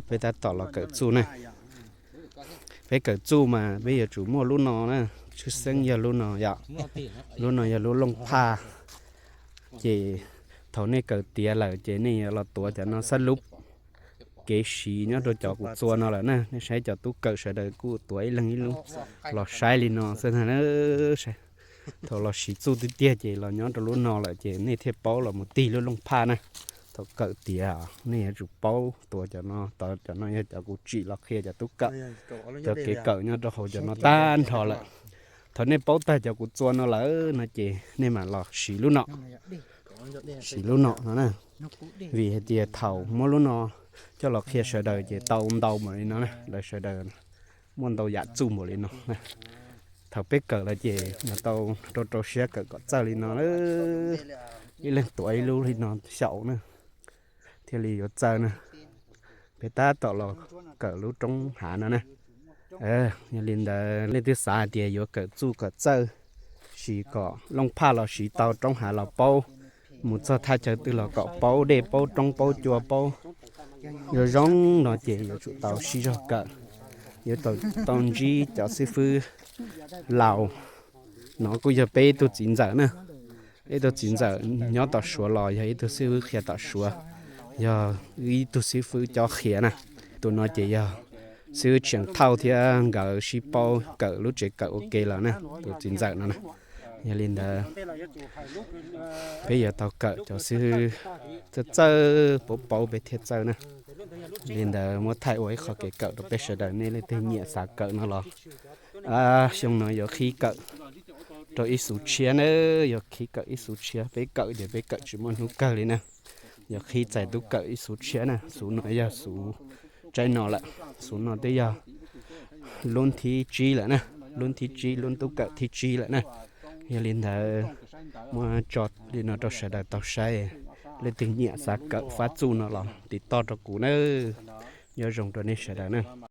Peb tab tom los kawm txuj ne. Peb kawm txuj mas peb yuav tsum muaj lub no na, tshwj xeeb yog lub no yom. Lub no yog lub looj phaj. Ces thaum nej kawm tiav lawm ces nej yuav los tuav cov no xab lub kev siv nyob rau cov kuv txua no lawm na. Nej saib cov tub kawm sawv daws kuj tuav ib leeg ib lub los saib li no xwb na. Thaum los siv txuj tiag tiag ces los nyob rau lub no lawm ces nej thiaj paub los mus tig lub looj phaj na. Thaum kawm tiav nej yuav tsum paub tuav cov no, cov no yog cov kuv tsim los qhia cov tub kawm, cov kev kawm nyob rau hauv cov no tag nrho lawm. Thaum nej paub tag cov kuv txua no lawm no ces nej mam los siv lub no, siv lub no no na. Vim hais tias thaum muab lub no coj los qhia sawv daws ces tau ntau npaum li no na, lawv sawv daws muaj ntau yam txuj npaum li no. Thaum peb kawm lawm ces mas tau rau rau siab kawm kom txawj li no, ib leeg tuav ib lub li no xyaum na, thiaj li yuav txawj na. Peb tab tom los kawm lub roob hav no na. Yog li ntawd leej twg xav hais tias yuav kawm txuj kom txawj, siv kom looj phaj los siv tau, roob hav los paub, mus txog thaj chaw twg los kom paub dej paub roob paub cua paub zoo zoo no ces yuav tsum tau sib zog kawm. Yuav tau ntsib cov xib fwb laus no kuj yog peb ib tug txiv ntxawm na. Ib tug txiv ntxawm nyob tom Suav los yog ib tug xib fwb qhia tom Suav, yog ib tug xib fwb cob qhia na. Tus no ces yog xib fwb Tsheej Thauj thiab nkawd sib paub kawm lub tsev kawm ua ke los na, tus txiv ntxawm no na. Yog li ntawd peb yuav tau kawm cov xib fwb txawj txawj paub paub peb thiaj txawj na. Li ntawd muab thaij ua ib qho kev kawm rau peb sawv daws, nej leej twg nyiam xav kawm no los xyoo no yuav qhib kawm rau ib xuv tshiab na, yuav qhib kawm ib xuv tshiab. Peb kawm ces peb kawm tsis muaj hnub kawg li na, yuav qhib txais tub kawm ib xuv tshiab na. Xuv no yog xuv tsaib no lawm, xuv no twb yog lub thib tsib lawm na, lub thib tsib, lub tub kawm thib tsib lawm na. Yog li ntawd muab tso li no rau sawv daws tau saib, leej twg nyiam xav kawm fab txuj no los tiv toj rau kuv na. Nyob zoo rau nej sawv daws na.